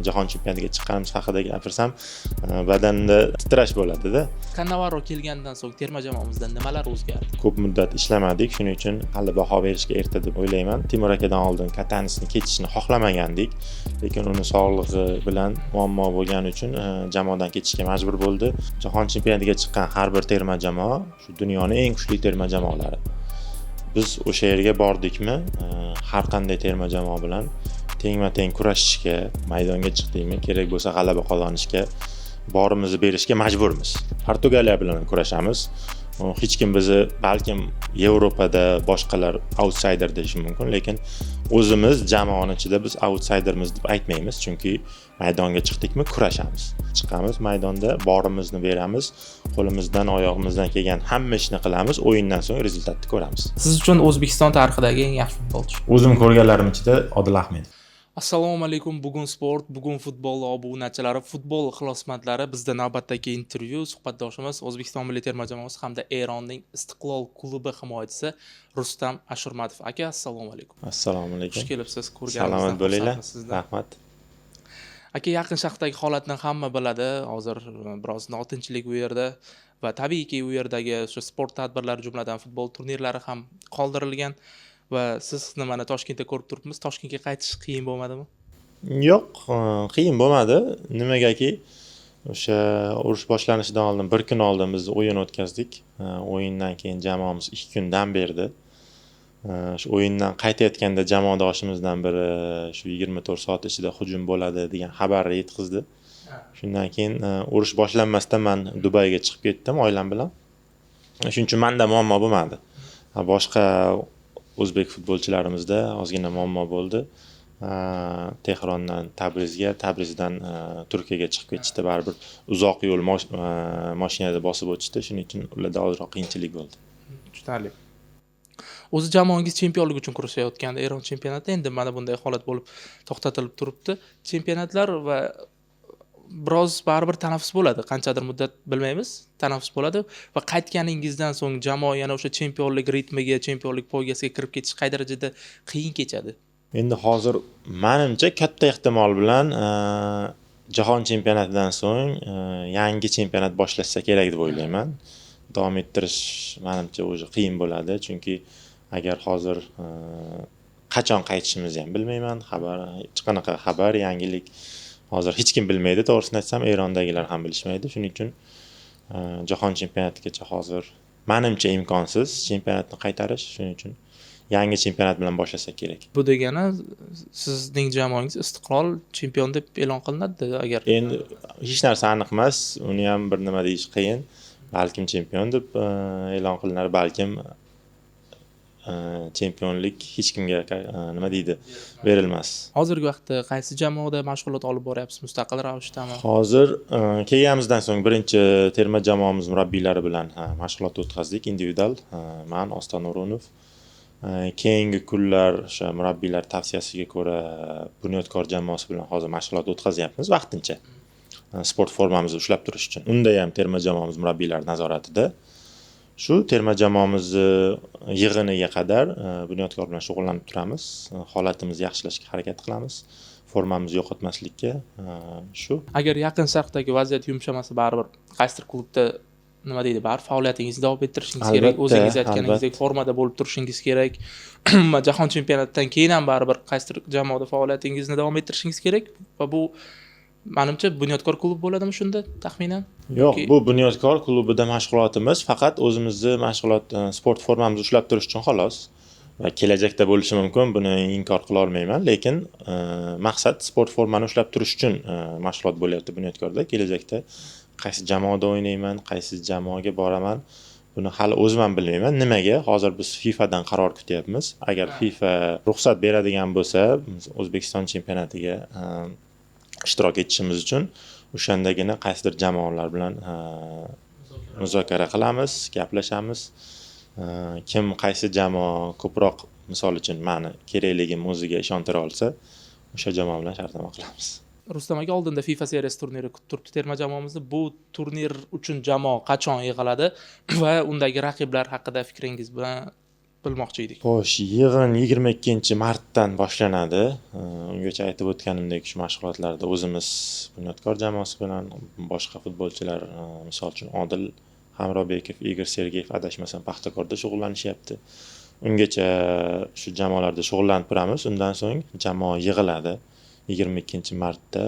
Jahon chempionatiga chiqqanimiz haqida gapirsam, badanda titrash bo'ladida. Kannavaro kelgandan so'ng terma jamoamizda nimalar o'zgardi? Ko'p muddat ishlamadik, shuning uchun hali baho berishga erta deb o'ylayman. Timur akadan oldin Katanisni ketishini xohlamagandik, lekin uni sog'lig'i bilan muammo bo'lgani uchun jamoadan ketishga majbur bo'ldi. Jahon chempionatiga chiqqan har bir terma jamoa shu dunyoni eng kuchli terma jamoalari. Biz o'sha yerga bordikmi, har qanday terma jamoa bilan tengma teng kurashishga, maydonga chiqdikmi, kerak bo'lsa g'alaba qozonishga, borimizni berishga majburmiz. Portugaliya bilan kurashamiz. Hech kim bizni, balkim Yevropada boshqalar outsider deyishi mumkin, lekin o'zimiz jamoani ichida biz outsidermiz deb aytmaymiz, chunki maydonga chiqdikmi, kurashamiz. Chiqamiz maydonda, borimizni beramiz, qo'limizdan, oyog'imizdan kelgan hamma ishni qilamiz, o'yindan so'ng результат ni ko'ramiz. Siz uchun O'zbekiston tarixidagi eng yaxshi futbolchi? O'zim ko'rganlarim ichida Odil Ahmedov. Assalomu alaykum. Bugun sport, bugun futbol obunachilari, futbol ixlosmandlari. Bizda navbatdagi intervyu, suhbatdoshimiz O'zbekiston milliy terma jamoasi hamda Eronning Istiqlol klubi himoyachisi Rustam Ashurmatov. Aka, assalomu alaykum. Assalomu alaykum. Xush kelibsiz, ko'rganimizdan Salomat bo'linglar. xursandmiz sizdan. Rahmat. Aka, Yaqin Sharqdagi holatni hamma biladi. Hozir biroz notinchlik u yerda va tabiiyki u yerdagi shu sport tadbirlari, jumladan futbol turnirlari ham qoldirilgan va sizni mana Toshkentda ko'rib turibmiz. Toshkentga qaytish qiyin bo'lmadimi? Yo'q, qiyin bo'lmadi. Nimagaki, o'sha urush boshlanishidan oldin bir kun oldin biz o'yin o'tkazdik. O'yindan keyin jamoamiz 2 kun dam berdi. Shu o'yindan qaytayotganda jamoadoshimizdan biri shu 24 soat ichida hujum bo'ladi degan xabarni yetkazdi. Shundan keyin urush boshlanmasdan man Dubayga chiqib ketdim oilam bilan. Shuning uchun manda muammo bo'lmadi. Boshqa o'zbek futbolchilarimizda ozgina muammo bo'ldi. Tehrondan Tabrizga, Tabrizdan Turkiyaga chiqib ketishdi. Baribir uzoq yo'l mashinada bosib o'tishdi, shuning uchun ularda ozroq qiyinchilik bo'ldi. Tushunarli. O'zi jamoangiz chempionlik uchun kurashayotgandi Eron chempionatida. Endi mana bunday holat bo'lib, to'xtatilib turibdi chempionatlar va biroz baribir tanaffus bo'ladi, qanchadir muddat bilmaymiz, tanaffus bo'ladi va qaytganingizdan so'ng jamoa yana o'sha chempionlik ritmiga, chempionlik poygasiga kirib ketish qay darajada qiyin kechadi? Endi hozir manimcha katta ehtimol bilan jahon chempionatidan so'ng yangi chempionat boshlashsa kerak deb o'ylayman. Davom ettirish manimcha уже qiyin bo'ladi, chunki agar hozir qachon qaytishimizni ham bilmayman. Xabar, hech qanaqa xabar, yangilik hozir hech kim bilmaydi, to'g'risini aytsam, Erondagilar ham bilishmaydi. Shuning uchun jahon chempionatigacha hozir manimcha imkonsiz chempionatni qaytarish. Shuning uchun yangi chempionat bilan boshlasak kerak. Bu degani sizning jamoangiz Istiqlol chempion deb e'lon qilinadi agar? Endi hech narsa aniq emas, uni ham bir nima deyish qiyin. Balkim chempion deb e'lon qilinar, balkim chempionlik hech kimga nima deydi, berilmas. Hozirgi vaqtda qaysi jamoada mashg'ulot olib boryapsiz, mustaqil ravishdami? Hozir kelganimizdan so'ng birinchi terma jamoamiz murabbiylari bilan mashg'ulot o'tkazdik individual, man, Oston O'runov. Keyingi kunlar o'sha murabbiylar tavsiyasiga ko'ra Bunyodkor jamoasi bilan hozir mashg'ulot o'tkazyapmiz vaqtincha, sport formamizni ushlab turish uchun. Unda ham terma jamoamiz murabbiylari nazoratida. Shu terma jamoamizni yig'iniga qadar Bunyodkor bilan shug'ullanib turamiz, holatimizni yaxshilashga harakat qilamiz, formamizni yo'qotmaslikka shu. Agar Yaqin Sharqdagi vaziyat yumshamasa, baribir qaysidir klubda, nima deydi, baribir faoliyatingizni davom ettirishingiz kerak. Albatta, O'zingiz aytganingizdek, albatta. formada bo'lib turishingiz kerak. Umuman, jahon chempionatidan keyin ham baribir qaysidir jamoada faoliyatingizni davom ettirishingiz kerak va bu manimcha Bunyodkor klubi bo'ladimi shunda taxminan? Yo'q, Yoki- bu Bunyodkor klubida mashg'ulotimiz faqat o'zimizni mashg'ulot, sport formamizni ushlab turish uchun xolos. Va kelajakda bo'lishi mumkin, buni inkor qila olmayman, lekin maqsad sport formani ushlab turish uchun mashg'ulot bo'lyapti Bunyodkorda. Kelajakda qaysi jamoada o'ynayman, qaysi jamoaga boraman, buni hali o'zim ham bilmayman. Nimaga? Hozir biz FIFAdan qaror kutyapmiz. Agar FIFA ruxsat beradigan bo'lsa, biz O'zbekiston chempionatiga ishtirok etishimiz uchun, o'shandagina qaysidir jamoalar bilan muzokara qilamiz, gaplashamiz. Kim, qaysi jamoa ko'proq, misol uchun, mani kerakligimni o'ziga ishontira olsa, o'sha jamoa bilan shartnoma qilamiz. Rustam aka, oldinda FIFA Series turniri kutib turibdi terma jamoamizni. Bu turnir uchun jamoa qachon yig'iladi va undagi raqiblar haqida fikringiz bilan bilmoqchi edik. Xo'sh, yig'in 22-martdan boshlanadi. Ungacha aytib o'tganimdek, shu mashg'ulotlarda o'zimiz Bunyodkor jamoasi bilan boshqa futbolchilar, misol uchun Odil Hamrobekov, Igor Sergeyev adashmasam Paxtakorda shug'ullanishyapti. Ungacha shu jamoalarda shug'ullanib turamiz. Undan so'ng jamoa yig'iladi 22-martda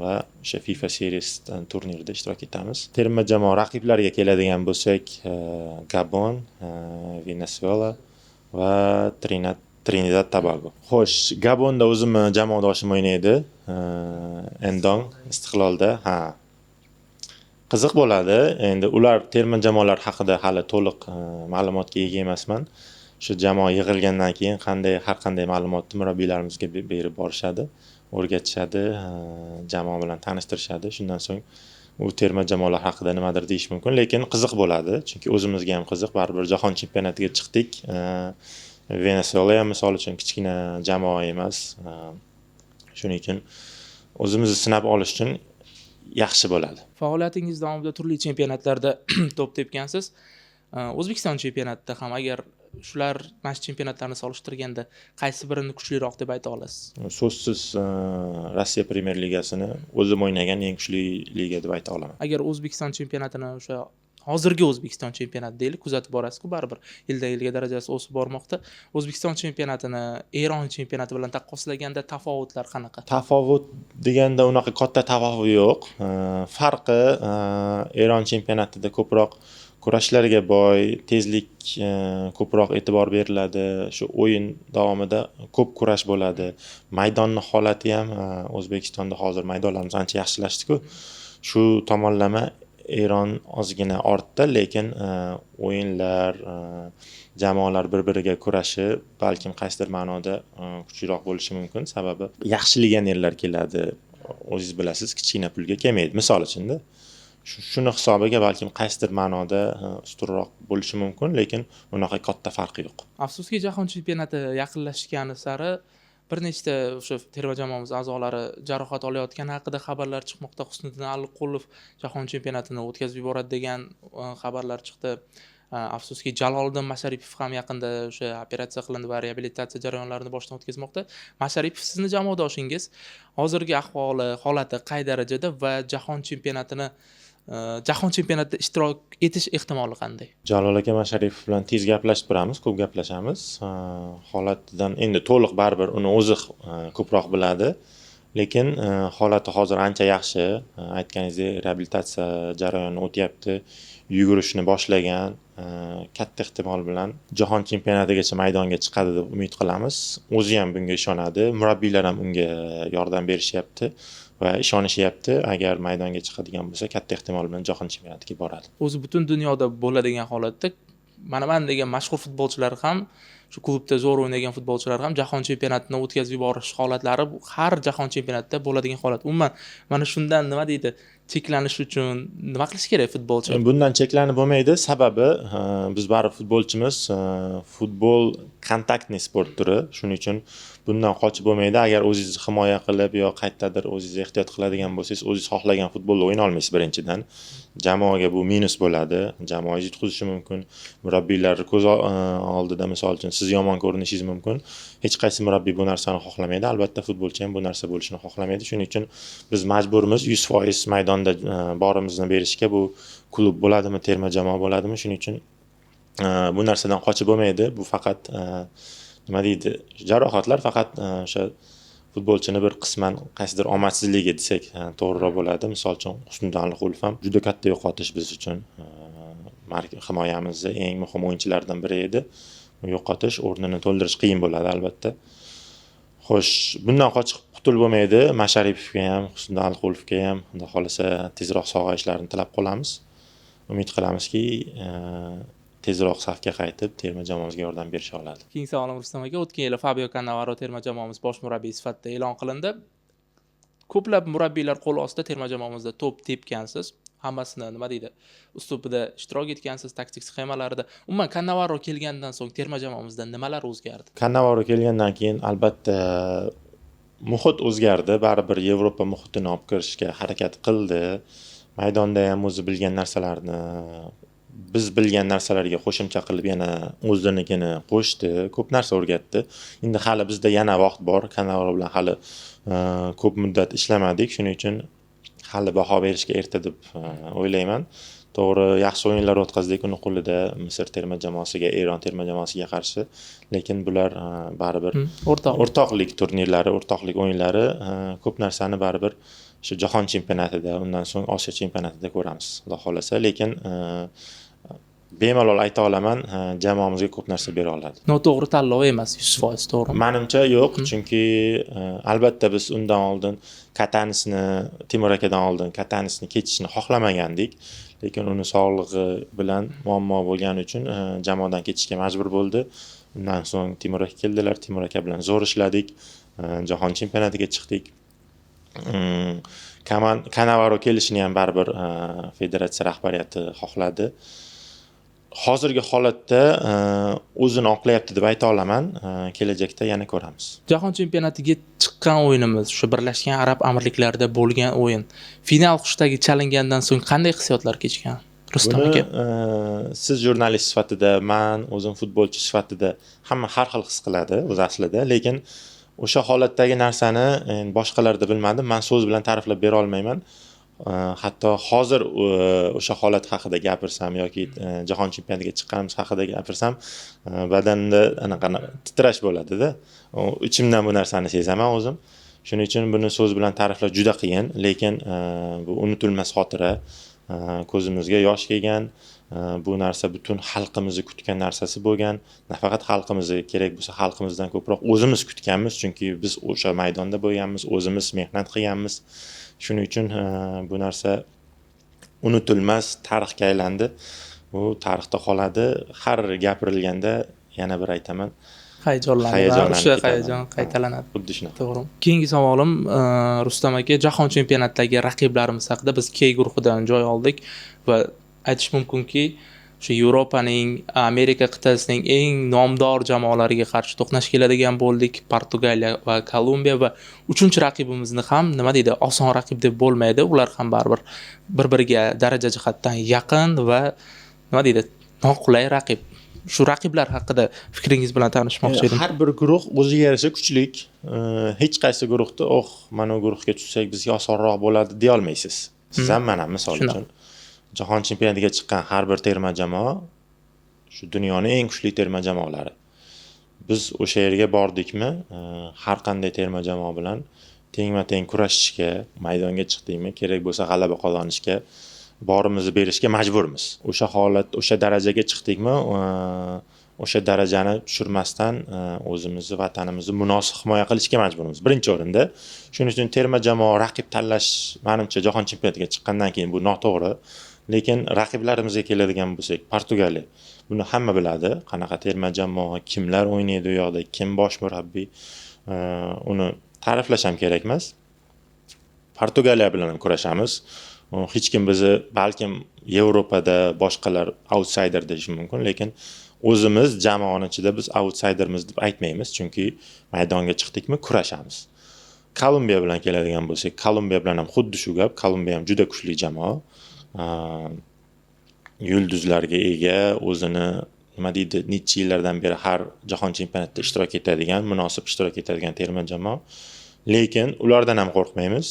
va o'sha FIFA Series turnirida ishtirok etamiz. Terma jamoa raqiblariga keladigan bo'lsak, Gabon, Venesuela va Trinidad Tobago. Xo'sh, Gabonda o'zimni jamoadoshim o'ynaydi. Endong Istiqlolda, ha. Qiziq bo'ladi. Endi ular terma jamoalar haqida hali to'liq ma'lumotga ega emasman. Shu jamoa yig'ilgandan keyin har qanday ma'lumotni murabbiylarimizga berib borishadi, o'rgatishadi, jamoa bilan tanishtirishadi. Shundan so'ng u terma jamoalar haqida nimadir deyish mumkin, lekin qiziq bo'ladi, chunki o'zimizga ham qiziq. Baribir jahon chempionatiga chiqdik. Venesuela ham misol uchun kichkina jamoa emas. Shuning uchun o'zimizni sinab olish uchun yaxshi bo'ladi. Faoliyatingiz davomida turli chempionatlarda to'p tepgansiz. O'zbekiston chempionatida ham, agar shular, mana shu chempionatlarni solishtirganda qaysi birini kuchliroq deb ayta olasiz? So'zsiz, Rossiya Premyer Ligasini o'zim o'ynagan eng kuchli liga deb ayta olaman. Agar O'zbekiston chempionatini, o'sha hozirgi O'zbekiston chempionati deylik, kuzatib borasiz-ku, baribir yildan yilga darajasi o'sib bormoqda. O'zbekiston chempionatini Eron chempionati bilan taqqoslaganda tafovutlar qanaqa? Tafovut deganda unaqa katta tafovut yo'q. Farqi Eron chempionatida ko'proq kurashlarga boy, tezlik ko'proq e'tibor beriladi. Shu o'yin davomida ko'p kurash bo'ladi. Maydonni holati ham, O'zbekistonda hozir maydonlarimiz ancha yaxshilashdi-ku. Shu tomonlama Eron ozgina ortda, lekin o'yinlar, jamoalar bir-biriga kurashi balkim qaysidir ma'noda kuchliroq bo'lishi mumkin. Sababi yaxshi legionerlar keladi. O'zingiz bilasiz, kichkina pulga kelmaydi. Misol uchun-da. Shuni hisobiga balkim qaysidir ma'noda ustunroq bo'lishi mumkin, lekin unaqa katta farqi yo'q. Afsuski, jahon chempionati yaqinlashgani sari bir nechta o'sha terma jamoamiz a'zolari jarohat olayotgani haqida xabarlar chiqmoqda. Husniddin Aliqulov jahon chempionatini o'tkazib yuboradi degan xabarlar chiqdi. Afsuski, Jaloliddin Masharipov ham yaqinda o'sha operatsiya qilindi va reabilitatsiya jarayonlarini boshdan o'tkazmoqda. Masharipov sizni jamoadoshingiz. Hozirgi ahvoli, holati qay darajada va jahon chempionatida ishtirok etish ehtimoli qanday? Jalol aka Masharipov bilan tez gaplashib turamiz, ko'p gaplashamiz. Holatidan endi to'liq baribir uni o'zi ko'proq biladi. Lekin holati hozir ancha yaxshi. Aytganingizdek, reabilitatsiya jarayonini o'tyapti, yugurishni boshlagan. Katta ehtimol bilan jahon chempionatigacha maydonga chiqadi deb umid qilamiz. O'zi ham bunga ishonadi, murabbiylar ham unga yordam berishyapti va ishonishyapti. Agar maydonga chiqadigan bo'lsa, katta ehtimol bilan jahon chempionatiga boradi. O'zi butun dunyoda bo'ladigan holatda mana man degan mashhur futbolchilar ham, shu klubda zo'r o'ynagan futbolchilar ham jahon chempionatini o'tkazib yuborish holatlari har jahon chempionatida bo'ladigan holat. Umuman mana shundan, nima deydi, cheklanish uchun nima qilish kerak futbolchi? Bundan cheklanib bo'lmaydi. Sababi biz baribir futbolchimiz, futbol контактный sport turi. Shuning uchun bundan qochib bo'lmaydi. Agar o'zingizni himoya qilib yo qayerdadir o'zingizni ehtiyot qiladigan bo'lsangiz, o'zingiz xohlagan futbolda o'ynay olmaysiz birinchidan. Jamoaga bu minus bo'ladi. Jamoangiz yutqizishi mumkin. Murabbiylar ko'z oldida misol uchun siz yomon ko'rinishingiz mumkin. Hech qaysi murabbiy bu narsani xohlamaydi. Albatta futbolchi ham bu narsa bo'lishini xohlamaydi. Shuning uchun biz majburmiz 100% maydonda borimizni berishga. Bu klub bo'ladimi, terma jamoa bo'ladimi? Shuning uchun bu narsadan qochib bo'lmaydi. Bu faqat nima deydi, jarohatlar faqat o'sha futbolchini bir qisman qaysidir omadsizligi desak to'g'riroq bo'ladi. Misol uchun Husniddin Aliqulov ham juda katta yo'qotish biz uchun. Himoyamizni eng muhim o'yinchilaridan biri edi. Yo'qotish, o'rnini to'ldirish qiyin bo'ladi albatta. Xo'sh, bundan qochib qutulib bo'lmaydi. Masharipovga ham, Husniddin Aliqulovga ham Xudo xohlasa tezroq sog'ayishlarini tilab qolamiz. Umid qilamizki, tezroq safga qaytib terma jamoamizga yordam berisha oladi. Keyingi savolim, Rustam aka, o'tgan yili Fabio Cannavaro terma jamoamiz bosh murabbiyi sifatida e'lon qilindi. Ko'plab murabbiylar qo'l ostida terma jamoamizda to'p tepgansiz. Hammasini, nima deydi, uslubida ishtirok etgansiz, taktik sxemalarida. Umuman Cannavaro kelgandan so'ng terma jamoamizda nimalar o'zgardi? Cannavaro kelgandan keyin albatta muhit o'zgardi. Baribir Yevropa muhitini olib kirishga harakat qildi. Maydonda ham o'zi bilgan narsalarni Biz bilgan narsalarga qo'shimcha qilib yana o'zinikini qo'shdi, ko'p narsa o'rgatdi. Endi hali bizda yana vaqt bor. Kanavaro bilan hali ko'p muddat ishlamadik, shuning uchun hali baho berishga erta deb o'ylayman. To'g'ri, yaxshi o'yinlar o'tkazdik uni qo'lida Misr terma jamoasiga, Eron terma jamoasiga qarshi, lekin bular baribir o'rtoqlik turnirlari, o'rtoqlik o'yinlari, ko'p narsani baribir shu jahon chempionatida, undan so'ng Osiyo chempionatida ko'ramiz, Xudo xohlasa. Lekin bemalol ayta olaman, jamoamizga ko'p narsa bera oladi. Noto'g'ri tanlov emas, 100% to'g'rimi? Manimcha yo'q, chunki albatta biz undan oldin Katanisni, Timur akadan oldin Katanisni ketishini xohlamagandik, lekin uni sog'lig'i bilan muammo bo'lgani uchun jamoadan ketishga majbur bo'ldi. Undan so'ng Timur aka keldilar, Timur aka bilan zo'r ishladik, jahon chempionatiga chiqdik. Kanavaro kelishini ham baribir federatsiya rahbariyati xohladi. Hozirgi holatda o'zini oqlayapti deb ayta olaman. Kelajakda yana ko'ramiz. Jahon chempionatiga chiqqan o'yinimiz, shu Birlashgan Arab Amirliklarida bo'lgan o'yin. Final xushtagi chalingandan so'ng qanday hissiyotlar kechgan Rustam aka? Siz jurnalist sifatida, man o'zim futbolchi sifatida hamma har xil his qiladi o'zi aslida, lekin o'sha holatdagi narsani boshqalarda bilmadim, man so'z bilan ta'riflab bera olmayman. Hatto hozir o'sha holat haqida gapirsam yoki jahon chempionatiga chiqqanimiz haqida gapirsam, badanimda anaqa titrash bo'ladida. Ichimdan bu narsani sezaman o'zim. Shuning uchun buni so'z bilan ta'riflash juda qiyin, lekin bu unutilmas xotira. Ko'zimizga yosh kelgan, bu narsa butun xalqimizni kutgan narsasi bo'lgan. Nafaqat xalqimizni, kerak bo'lsa xalqimizdan ko'proq o'zimiz kutganmiz, chunki biz o'sha maydonda bo'lganmiz, o'zimiz mehnat qilganmiz. Shuning uchun bu narsa unutilmas tarixga aylandi. Bu tarixda qoladi. Har gapirilganda yana bir aytaman, hayajonlanadi, o'sha hayajon qaytalanadi. Xuddi shunaqa. To'g'ri. Keyingi savolim Rustam aka, jahon chempionatidagi raqiblarimiz haqida. Biz K guruhidan joy oldik va aytish mumkinki, shu Yevropaning, Amerika qit'asining eng nomdor jamoalariga qarshi to'qnash keladigan bo'ldik. Portugaliya va Kolumbiya va uchinchi raqibimizni ham nima deydi, oson raqib deb bo'lmaydi. Ular ham baribir bir-biriga daraja jihatdan yaqin va nima deydi, noqulay raqib. Shu raqiblar haqida fikringiz bilan tanishmoqchi edim. Har bir guruh o'ziga yarasha kuchlik. Hech qaysi guruhda, "Oh, mana bu guruhga tushsak bizga osonroq bo'ladi" deya olmaysiz. Siz ham, man ham misol uchun jahon chempionatiga chiqqan har bir terma jamoa shu dunyoning eng kuchli terma jamoalari. Biz o'sha yerga bordikmi, har qanday terma jamoa bilan tengma-teng kurashishga, maydonga chiqdikmi, kerak bo'lsa g'alaba qozonishga, borimizni berishga majburmiz. O'sha holat, o'sha darajaga chiqdikmi, o'sha darajani tushirmasdan o'zimizni, vatanimizni munosib himoya qilishga majburmiz birinchi o'rinda. Shuning uchun terma jamoa raqib tanlash manimcha jahon chempionatiga chiqqandan keyin bu noto'g'ri. Lekin raqiblarimizga keladigan bo'lsak, Portugaliya, buni hamma biladi, qanaqa terma jamoa, kimlar o'ynaydi u yoqda, kim bosh murabbiy, uni ta'riflash ham kerak emas. Portugaliya bilan ham kurashamiz. Hech kim bizni, balkim Yevropada boshqalar outsider deyishi mumkin, lekin o'zimiz jamoani ichida biz outsidermiz deb aytmaymiz, chunki maydonga chiqdikmi kurashamiz. Kolumbiya bilan keladigan bo'lsak, Kolumbiya bilan ham xuddi shu gap. Kolumbiya ham juda kuchli jamoa. Yulduzlarga ega, o'zini nima deydi, necha yillardan beri har jahon chempionatida ishtirok etadigan, munosib ishtirok etadigan terma jamoa. Lekin ulardan ham qo'rqmaymiz.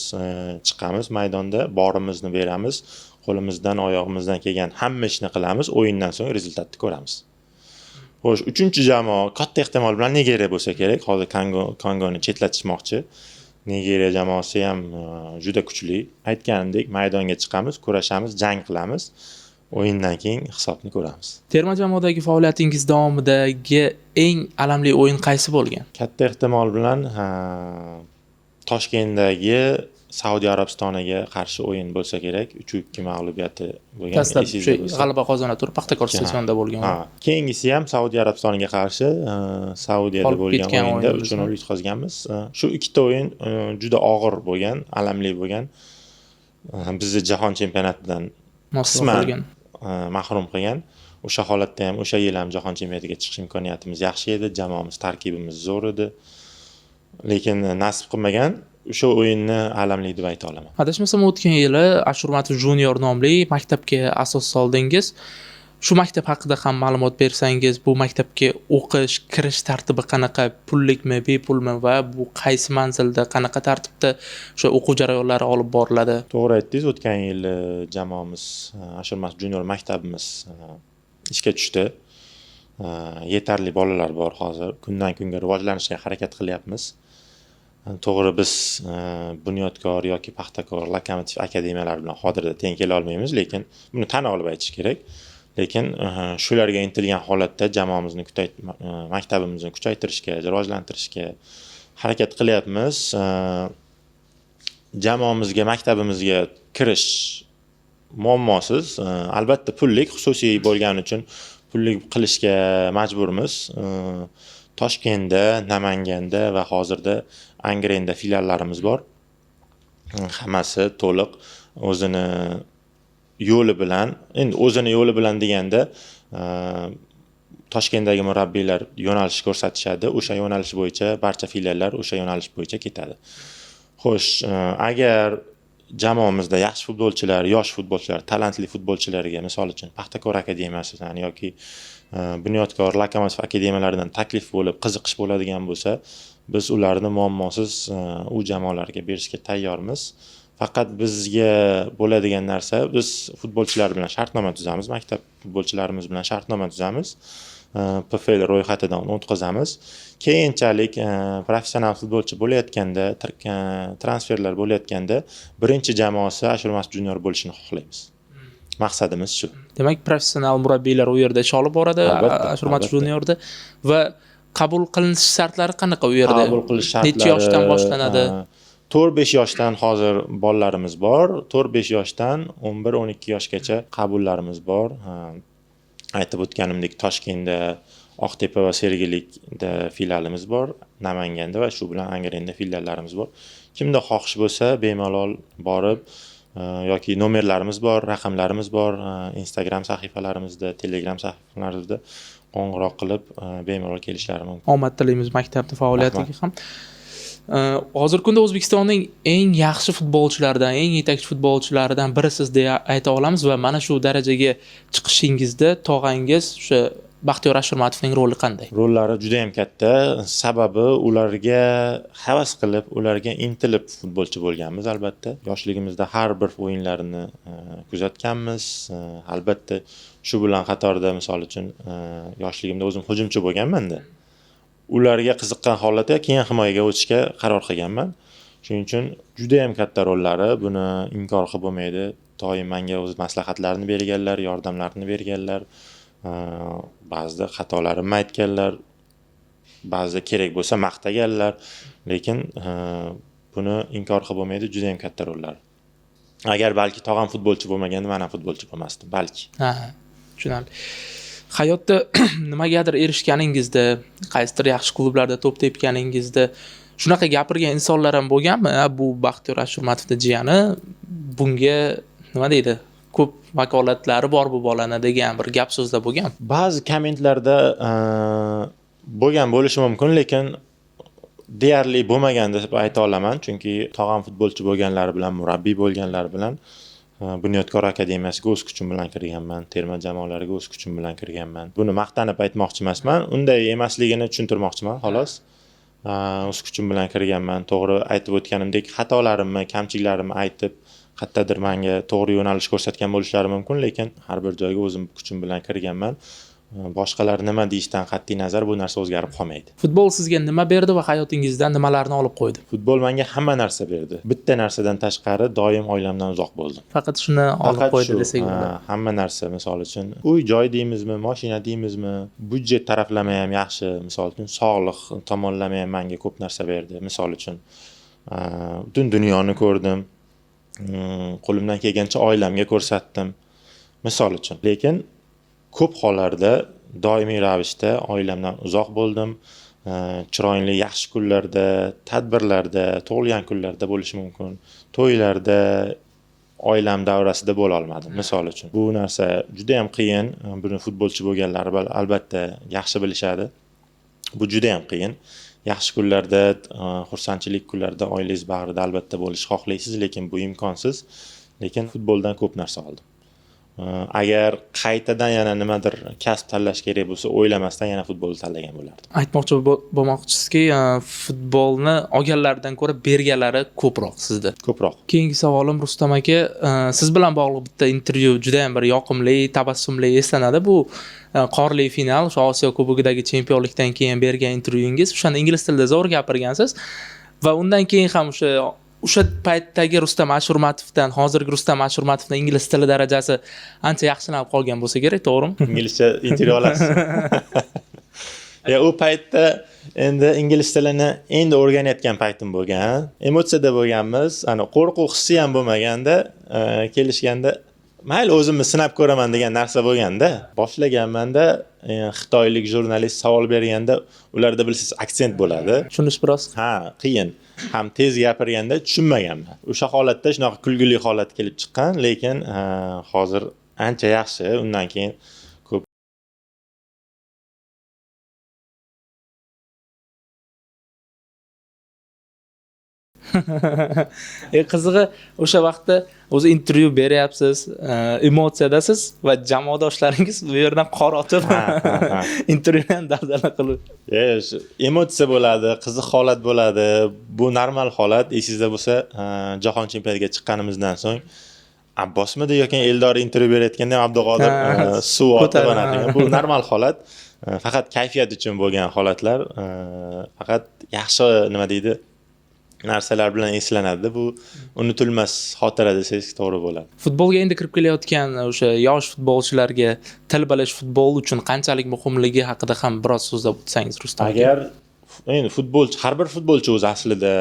Chiqamiz maydonda, borimizni beramiz, qo'limizdan, oyog'imizdan kelgan hamma ishni qilamiz, o'yindan so'ng rezultatni ko'ramiz. Xo'sh, uchinchi jamoa katta ehtimol bilan Nigeriya bo'lsa kerak. Hozir Kongoni chetlatishmoqchi. Nigeriya jamoasi ham juda kuchli. Aytganimdek, maydonga chiqamiz, kurashamiz, jang qilamiz. O'yindan keyin hisobni ko'ramiz. Terma jamoadagi faoliyatingiz davomidagi eng alamli o'yin qaysi bo'lgan? Katta ehtimol bilan Toshkentdagi Saudiya Arabistoniga qarshi o'yin bo'lsa kerak. 3-2 mag'lubiyati bo'lgan. Dastlab g'alaba qozona turib Paxtakor stadionida bo'lgan. Ha, keyingisi ham Saudiya Arabistoniga qarshi Saudiyada bo'lgan o'yinda 3-0 yutqazganmiz. Shu ikkita o'yin juda og'ir bo'lgan, alamli bo'lgan. Bizni jahon chempionatidan qisman mahrum qilgan. O'sha holatda ham, o'sha yil ham jahon chempionatiga chiqish imkoniyatimiz yaxshi edi, jamoamiz tarkibimiz zo'r edi. Lekin nasib qilmagan. O'sha o'yinni alamli deb ayta olaman. Adashmasam o'tgan yili Ashurmatov Junior nomli maktabga asos soldingiz. Shu maktab haqida ham ma'lumot bersangiz, bu maktabga o'qish, kirish tartibi qanaqa, pullikmi, bepulmi va bu qaysi manzilda, qanaqa tartibda o'sha o'quv jarayonlari olib boriladi? To'g'ri aytdingiz, o'tgan yili jamoamiz Ashurmatov Junior maktabimiz ishga tushdi. Yetarli bolalar bor hozir. Kundan kunga rivojlanishga harakat qilyapmiz. To'g'ri, biz Bunyodkor yoki Paxtakor, Lokomotiv akademiyalari bilan hozirda teng kela olmaymiz, lekin buni tan olib aytish kerak. Lekin shularga intilgan holatda jamoamizni maktabimizni kuchaytirishga, rivojlantirishga harakat qilyapmiz. Jamoamizga, maktabimizga kirish muammosiz. Albatta pullik, xususiy bo'lgani uchun pullik qilishga majburmiz. Toshkentda, Namanganda va hozirda Angrenda filiallarimiz bor. Hammasi to'liq o'zini yo'li bilan, endi o'zini yo'li bilan deganda, Toshkentdagi murabbiylar yo'nalish ko'rsatishadi, o'sha yo'nalish bo'yicha barcha filiallar o'sha yo'nalish bo'yicha ketadi. Xo'sh, agar jamoamizda yaxshi futbolchilar, yosh futbolchilar, talantli futbolchilarga, misol uchun, Paxtakor akademiyasidan yoki Bunyodkor, Lokomotiv akademiyalaridan taklif bo'lib, qiziqish bo'ladigan bo'lsa, biz ularni muammosiz u jamoalarga berishga tayyormiz. Faqat bizga bo'ladigan narsa, biz futbolchilar bilan shartnoma tuzamiz, maktab futbolchilarimiz bilan shartnoma tuzamiz. PFL ro'yxatidan o'tkazamiz. Keyinchalik professional futbolchi bo'layotganda, transferlar bo'layotganda birinchi jamoasi Ashurmatov Junior bo'lishini xohlaymiz. Maqsadimiz shu. Demak, professional murabbiylar u yerda ish olib boradi, Albatta, Ashurmatov albatta. Juniorda va qabul qilinish shartlari qanaqa u yerda? Qabul qilish shartlari Necha yoshdan boshlanadi? 4-5 yoshdan hozir bolalarimiz bor. 4-5 yoshdan 11-12 yoshgacha qabullarimiz bor. Aytib o'tganimdek, Toshkentda, Oqtepa va Sergelikda filialimiz bor, Namanganda va shu bilan Angrenda filiallarimiz bor. Kimda xohish bo'lsa, bemalol borib, yoki nomerlarimiz bor, raqamlarimiz bor, Instagram sahifalarimizda, Telegram sahifalarimizda qo'ng'iroq qilib, bemalol kelishlari mumkin. Omad tilaymiz maktabni faoliyatiga ham. Hozirgi kunda O'zbekistonning eng yaxshi futbolchilaridan, eng yetakchi futbolchilaridan birisiz deya ayta olamiz va mana shu darajaga chiqishingizda tog'angiz o'sha Baxtiyor Ashurmatovning roli qanday? Rollari juda ham katta. Sababi ularga havas qilib, ularga intilib futbolchi bo'lganmiz albatta. Yoshligimizda har bir o'yinlarini kuzatganmiz. Albatta shu bilan qatorda, misol uchun, yoshligimda o'zim hujumchi bo'lganman-da. Ularga qiziqqan holatda keyin himoyaga o'tishga qaror qilganman. Shuning uchun juda ham katta rollari, buni inkor qilib bo'lmaydi. Doim menga o'z maslahatlarini berganlar, yordamlarini berganlar. Ba'zida xatolarimni aytganlar, ba'zida kerak bo'lsa maqtaganlar, lekin buni inkor qilib bo'lmaydi, juda ham katta rollar. Agar balki tog'am futbolchi bo'lmaganda, men ham futbolchi bo'lmasdim, balki. Ha, tushunarli. Hayotda nimagadir erishganingizda, qaysidir yaxshi klublarda to'p tepganingizda shunaqa gapirgan insonlar ham bo'lganmi? Ha, bu Baxtiyor Ashurmatovning jiyani, bunga nima deydi? Ko'p vakolatlari bor bu bolani degan bir gap so'zlar bo'lgan. Ba'zi kommentlarda bo'lgan bo'lishi mumkin, lekin deyarli bo'lmagan deb ayta olaman, chunki tog'am futbolchi bo'lganlari bilan, murabbiy bo'lganlari bilan Bunyodkor akademiyasiga o'z kuchim bilan kirganman, terma jamoalarga o'z kuchim bilan kirganman. Buni maqtanib aytmoqchi emasman, unday emasligini tushuntirmoqchiman xolos. O'z kuchim bilan kirganman. To'g'ri aytib o'tganimdek, xatolarimni, kamchiliklarimni aytib, qayerdadir menga to'g'ri yo'nalish ko'rsatgan bo'lishlari mumkin, lekin har bir joyga o'zim kuchim bilan kirganman. Boshqalar nima deyishidan qat'iy nazar bu narsa o'zgarib qolmaydi. Futbol sizga nima berdi va hayotingizdan nimalarni olib qo'ydi? Futbol menga hamma narsa berdi. Bitta narsadan tashqari doim oilamdan uzoq bo'ldim. Faqat shuni olib Faqat qo'ydi shu, desak bo'ladi. Hamma narsa, misol uchun, uy joy deymizmi, mashina deymizmi, budjet taraflama ham yaxshi, misol uchun, sog'liq tomonlama ham menga ko'p narsa berdi. Misol uchun, butun dunyoni ko'rdim. Qo'limdan kelgancha oilamga ko'rsatdim. Misol uchun. Lekin ko'p hollarda doimiy ravishda oilamdan uzoq bo'ldim. Chiroyli yaxshi kunlarda, tadbirlarda, tug'ilgan kunlarda bo'lishi mumkin. To'ylarda oilam davrasida bo'la olmadim, misol uchun. Bu narsa juda ham qiyin. Buni futbolchi bo'lganlar albatta yaxshi bilishadi. Bu juda ham qiyin. Yaxshi kunlarda, xursandchilik kunlarida oilangiz bag'rida albatta bo'lishni xohlaysiz, lekin bu imkonsiz. Lekin futboldan ko'p narsa oldim. Agar qaytadan yana nimadir kasb tanlash kerak bo'lsa, o'ylamasdan yana futbolni tanlagan bo'lardim. Aytmoqchi bo'lmoqchisizki, futbolni olganlaridan ko'ra berganlari ko'proq sizda. Ko'proq. Keyingi savolim Rustam aka, siz bilan bog'liq bitta intervyu juda ham bir yoqimli, tabassumli eslanadi. Bu qorli final, o'sha Osiyo Kubogidagi chempionlikdan keyin bergan intervyungiz. O'shanda ingliz tilida zo'r gapirgansiz va undan keyin ham o'sha paytdagi Rustam Ashurmatovdan hozirgi Rustam Ashurmatovdan ingliz tili darajasi ancha yaxshilanib qolgan bo'lsa kerak, to'g'rimi? Inglizcha intervyu olasiz. Ya u paytda endi ingliz tilini endi o'rganayotgan paytim bo'lgan. Emotsiyada bo'lganmiz. Ana qo'rquv hissi ham bo'lmaganda, kelishganda mayli o'zimni sinab ko'raman degan narsa bo'lganda, boshlaganmanda xitoylik jurnalist savol berganda ularda bilsiz aksent bo'ladi. Tushunish biroz ha, qiyin. Ham tez gapirganda tushunmaganman. O'sha holatda shunaqa kulgili holat kelib chiqqan, lekin hozir ancha yaxshi. Undan keyin ko'p qizig'i o'sha vaqtda o'zi intervyu beryapsiz, emotsiyadasiz va jamoadoshlaringiz bu yerdan qor otib intervyuni ham dabdala qilib. Emotsiya bo'ladi, qiziq holat bo'ladi. Bu normal holat. Esingizda bo'lsa, jahon chempionatiga chiqqanimizdan so'ng Abbosmidi yoki Eldor intervyu berayotganda ham Abduqodir suv otib anaqa. Bu normal holat. Faqat kayfiyat uchun bo'lgan holatlar, faqat yaxshi nima deydi narsalar bilan eslanadi. Bu unutilmas xotira desangiz to'g'ri bo'ladi. Futbolga endi kirib kelayotgan o'sha yosh futbolchilarga til bilish futbol uchun qanchalik muhimligi haqida ham biroz so'zlab o'tsangiz Rustam aka. Agar endi futbolchi, har bir futbolchi o'zi aslida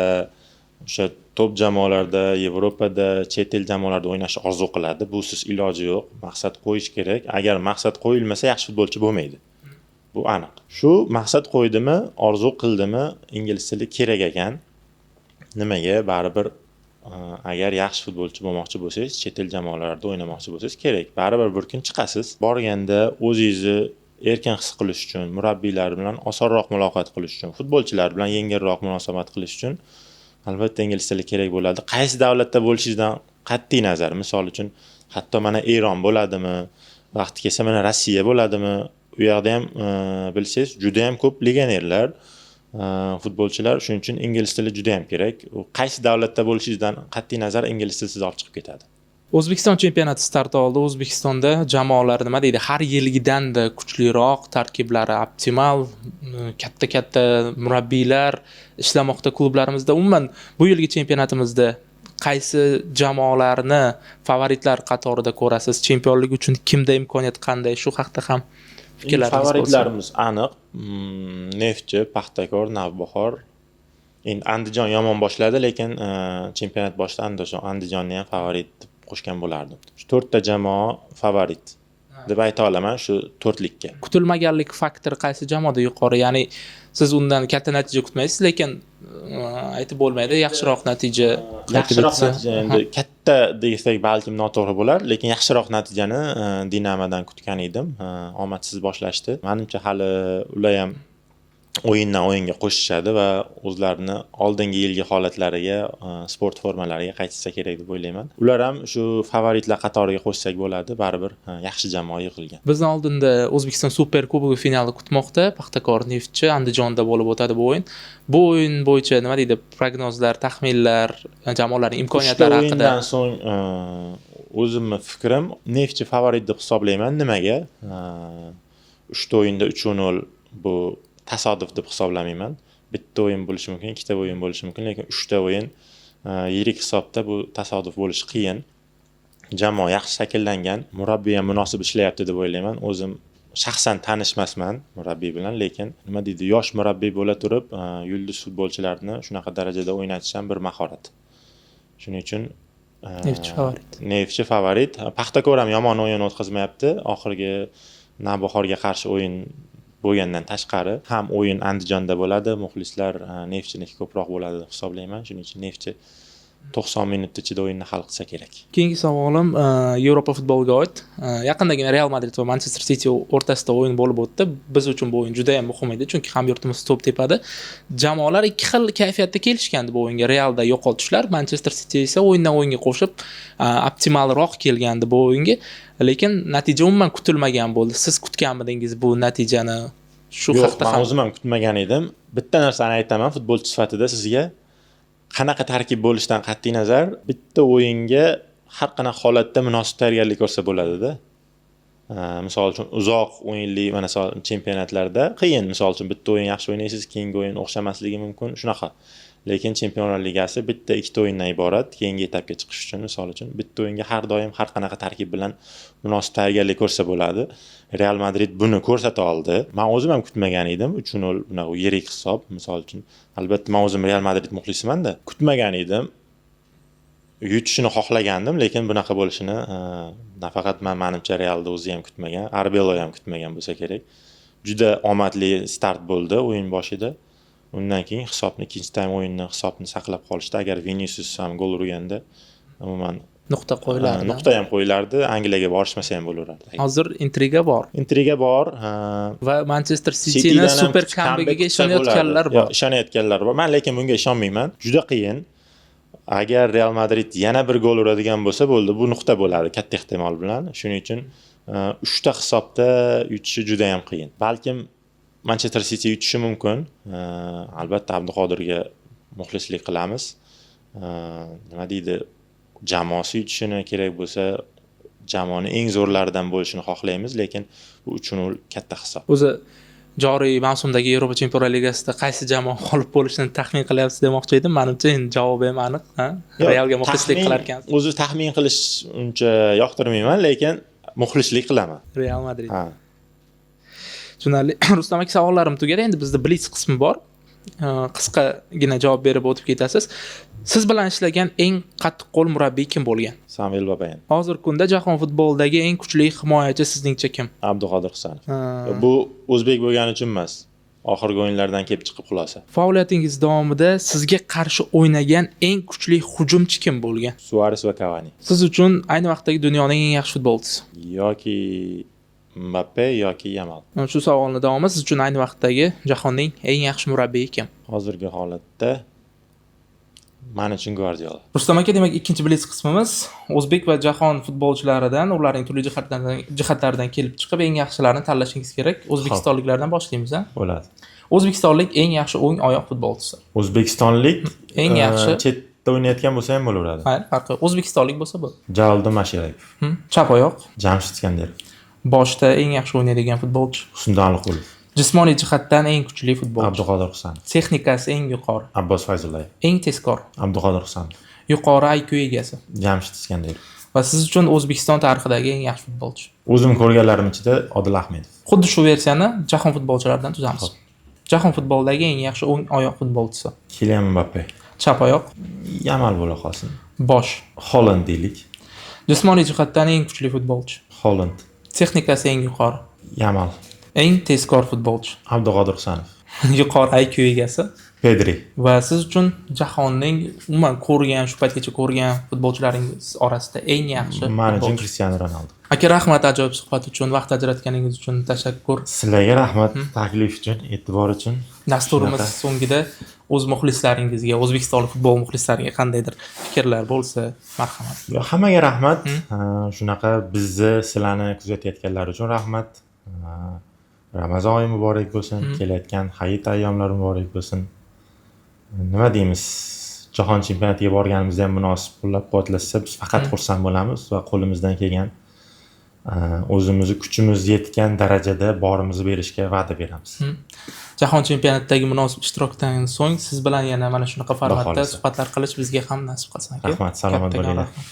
o'sha top jamoalarda, Yevropada, chet el jamoalarida o'ynashni orzu qiladi. Busiz iloji yo'q. Maqsad qo'yish kerak. Agar maqsad qo'yilmasa yaxshi futbolchi bo'lmaydi. Bu aniq. Shu maqsad qo'ydimi, orzu qildimi, ingliz tili kerak ekan. Nimaga? Baribir agar yaxshi futbolchi bo'lmoqchi bo'lsangiz, chet el jamoalarida o'ynamoqchi bo'lsangiz kerak. Baribir bir kun chiqasiz. Borganda o'zingizni erkin his qilish uchun, murabbiylar bilan osonroq muloqot qilish uchun, futbolchilar bilan yengilroq munosabat qilish uchun albatta ingliz tili kerak bo'ladi. Qaysi davlatda bo'lishingizdan qat'iy nazar, misol uchun, hatto mana Eron bo'ladimi, vaqti kelsa mana Rossiya bo'ladimi, u yoqda ham bilsangiz juda ham ko'p legionerlar, futbolchilar, shuning uchun ingliz tili juda ham kerak. U qaysi davlatda bo'lishingizdan qat'iy nazar ingliz tili sizni olib chiqib ketadi. O'zbekiston chempionati start oldi. O'zbekistonda jamoalar nima deydi, har yilgidan-da kuchliroq, tarkiblari optimal, katta-katta murabbiylar ishlamoqda klublarimizda. Umuman bu yilgi chempionatimizda qaysi jamoalarni favoritlar qatorida ko'rasiz? Chempionlik uchun kimda imkoniyat qanday? Shu haqda ham fikrlaringiz bo'lsa. Favoritlarimiz aniq. Neftchi, Paxtakor, Navbahor. Endi Andijon yomon boshladi, lekin chempionat boshida Andijonni ham favorit deb qo'shgan bo'lardim. Shu to'rtta jamoa favorit deb ayta olaman shu to'rtlikka. Kutilmaganlik faktori qaysi jamoada yuqori? Ya'ni siz undan katta natija kutmaysiz, lekin aytib bo'lmaydi, yaxshiroq natija. Yaxshiroq natija endi katta desak balkim noto'g'ri bo'lar, lekin yaxshiroq natijani Dinamodan kutgan edim. Omadsiz boshlashdi. Menimcha hali ular ham o'yindan o'yinga qo'shishadi va o'zlarini oldingi yilgi holatlariga, sport formalariga qaytishsa kerak deb o'ylayman. Ular ham shu favoritlar qatoriga qo'shsak bo'ladi, baribir yaxshi jamoa yig'ilgan. Bizni oldinda O'zbekiston Super Kubogi finali kutmoqda. Paxtakor Neftchi Andijonda bo'lib o'tadi bu o'yin. Bu o'yin bo'yicha nima deydi, prognozlar, taxminlar, jamoalarning imkoniyatlari haqida. O'yindan so'ng o'zimni fikrim, Neftchi favorit deb hisoblayman. Nimaga? 3 ta o'yinda 3-0 bu tasodif deb hisoblamayman. Bitta o'yin bo'lishi mumkin, ikkita o'yin bo'lishi mumkin, lekin 3 ta o'yin yirik hisobda bu tasodif bo'lishi qiyin. Jamoa yaxshi shakllangan, murabbiy ham munosib ishlayapti deb o'ylayman. O'zim shaxsan tanishmasman murabbiy bilan, lekin nima deydi, yosh murabbiy bo'la turib, yulduz futbolchilarni shunaqa darajada o'ynatish ham bir mahorat. Shuning uchun Neftchi favorit. Neftchi favorit. Paxtakor ham yomon o'yin o'tkazmayapti. Oxirgi Navbahorga qarshi o'yin bo'lgandan tashqari ham o'yin Andijonda bo'ladi. Muxlislar Neftchiniki ko'proq bo'ladi deb hisoblayman. Shuning uchun Neftchi 90 minut ichida o'yinni hal qilsa kerak. Keyingi savolim Yevropa futboliga oid. Yaqindagina Real Madrid va Manchester City o'rtasida o'yin bo'lib o'tdi. Biz uchun bu o'yin juda ham muhim edi, chunki hamyurtimiz to'p tepadi. Jamoalar ikki xil kayfiyatda kelishgandi bu o'yinga. Realda yo'qotishlar, Manchester City esa o'yindan o'yinga qo'shib optimalroq kelgandi bu o'yinga. Lekin natija umuman kutilmagan bo'ldi. Siz kutganmidingiz bu natijani? Shu Yo'q, haqda man ham o'zim ham kutmagan edim. Bitta narsani aytaman, futbolchi sifatida sizga qanaqa tarkib bo'lishidan qat'iy nazar, bitta o'yinga har qanaqa holatda munosib tayyorgarlik ko'rsa bo'ladida. Misol uchun uzoq o'yinli, mana misol chempionatlarda qiyin, misol uchun bitta o'yin yaxshi o'ynaysiz, keyingi o'yin o'xshamasligi mumkin, shunaqa. Lekin Chempionlar Ligasi bitta ikkita o'yindan iborat, keyingi etapga chiqish uchun misol uchun bitta o'yinga har doim har qanaqa tarkib bilan munosib tayyorgarlik ko'rsa bo'ladi. Real Madrid buni ko'rsata oldi. Men o'zim ham kutmagan edim. 3-0 bunaqa yirik hisob, misol uchun. Albatta men o'zim Real Madrid muxlisiman-da. Kutmagan edim. Yutishini xohlagandim, lekin bunaqa bo'lishini nafaqat men, menimcha Realda o'zi ham kutmagan, Arbelo ham kutmagan bo'lsa kerak. Juda omadli start bo'ldi o'yin boshida. Undan keyin hisobni, ikkinchi taym o'yinni hisobni saqlab qolishdi. Agar Vinicius ham gol urganda, umuman nuqta qo'yilardi. Nuqta ham qo'yilardi, Angliyaga borishmasa ham bo'laverardi. Hozir intriga bor. Intriga bor. Va Manchester Cityni Citydan ham super comeback kambekiga kutsa ishonayotganlar bo'ladi. bor. Yo'q, ishonayotganlar bor. Men lekin bunga ishonmayman. Juda qiyin. Agar Real Madrid yana bir gol uradigan bo'lsa, bo'ldi, bu nuqta bo'ladi katta ehtimol bilan. Shuning uchun 3 ta hisobda yutishi juda ham qiyin. Balkim Manchester City yutishi mumkin. Albatta Abduqodirga muxlislik qilamiz. Nima deydi, jamoasi yutishini, kerak bo'lsa jamoani eng zo'rlaridan bo'lishini xohlaymiz, lekin bu 3-0 katta hisob. O'zi joriy mavsumdagi Yevropa Chempionlar Ligasida qaysi jamoa g'olib bo'lishini taxmin qilyapsiz demoqchi edim. Manimcha, endi javobi ham aniq, ha? Yo'q, Realga muxlislik qilar ekansiz. O'zi taxmin qilish uncha yoqtirmayman, lekin muxlislik qilaman. Real Madrid. Ha. Tushunarli. Rustam aka, savollarim tugadi. Endi bizda blitz qismi bor. Qisqagina javob berib o'tib ketasiz. Siz bilan ishlagan eng qattiqqo'l murabbiy kim bo'lgan? Samvel Babayan. Hozirgi kunda jahon futbolidagi eng kuchli himoyachi sizningcha kim? Abduqodir Husanov. Bu o'zbek bo'lgani uchun emas. Oxirgi o'yinlardan kelib chiqib xulosa. Faoliyatingiz davomida sizga qarshi o'ynagan eng kuchli hujumchi kim bo'lgan? Suares va Cavani. Siz uchun ayni vaqtdagi dunyoning eng yaxshi futbolchisi? Yoki Mbappe yoki Yamal. Shu savolni davomi, siz uchun ayni vaqtdagi jahonning eng yaxshi murabbiyi kim? Hozirgi holatda men uchun Guardiola. Rustam aka, demak, ikkinchi blitz qismimiz o'zbek va jahon futbolchilaridan, ularning turli jihatlaridan kelib chiqib eng yaxshilarini tanlashingiz kerak. O'zbekistonliklardan boshlaymiz, a? Bo'ladi. O'zbekistonlik eng yaxshi o'ng oyoq futbolchisi. O'zbekistonlik Eng yaxshi. Chetda o'ynayotgan bo'lsa ham bo'laveradi. Mayli, farqi yo'q. O'zbekistonlik bo'lsa bo'ldi. Jaloliddin Masharipov. Chap oyoq. Jamshid Iskandarov. Boshda eng yaxshi o'ynaydigan futbolchi. Husniddin Aliqulov. Jismoniy jihatdan eng kuchli futbolchi. Abduqodir Husanov. Texnikasi eng yuqori. Abbos Fayzullayev. Eng tezkor. Abduqodir Husanov. Yuqori IQ egasi. Jamshid Iskandarov. Va siz uchun O'zbekiston tarixidagi eng yaxshi futbolchi. O'zim ko'rganlarim ichida Odil Ahmedov. Xuddi shu versiyani jahon futbolchilaridan tuzamiz. Jahon futbolidagi eng yaxshi o'ng oyoq futbolchisi. Kilian Mbappe. Chap oyoq. Yamal bo'la qolsin. Bosh. Holand deylik. Jismoniy jihatdan eng kuchli futbolchi. Holand. Texnikasi eng yuqori. Yamal. Eng tezkor futbolchi. Abduqodir Husanov. Yuqori IQ egasi. Pedri. Va siz uchun jahonning umuman ko'rgan, shu paytgacha ko'rgan futbolchilaringiz orasida eng yaxshi Man uchun futbolchi. Cristiano Ronaldo. Aka, rahmat ajoyib suhbat uchun, vaqt ajratganingiz uchun tashakkur. Sizlarga rahmat taklif uchun, e'tibor uchun. Dasturimiz Shunaqa. so'ngida o'z muxlislaringizga, o'zbekistonlik futbol muxlislariga qandaydir fikrlar bo'lsa, marhamat. Yo, hammaga rahmat. Shunaqa bizni, sizlarni kuzatayotganlar uchun rahmat. Ramazon oyi muborak bo'lsin, kelayotgan hayit ayyomlari muborak bo'lsin. Nima deymiz? Jahon chempionatiga borganimizda ham munosib qo'llab-quvvatlashsa, biz faqat xursand bo'lamiz va qo'limizdan kelgan, o'zimizni kuchimiz yetgan darajada borimizni berishga va'da beramiz. Jahon chempionatidagi munosib ishtirokdan so'ng siz bilan yana mana shunaqa formatda xohlasa. suhbatlar qilish bizga ham nasib qilsin, aka. Rahmat, salomat Kattakon bo'linglar. rahmat.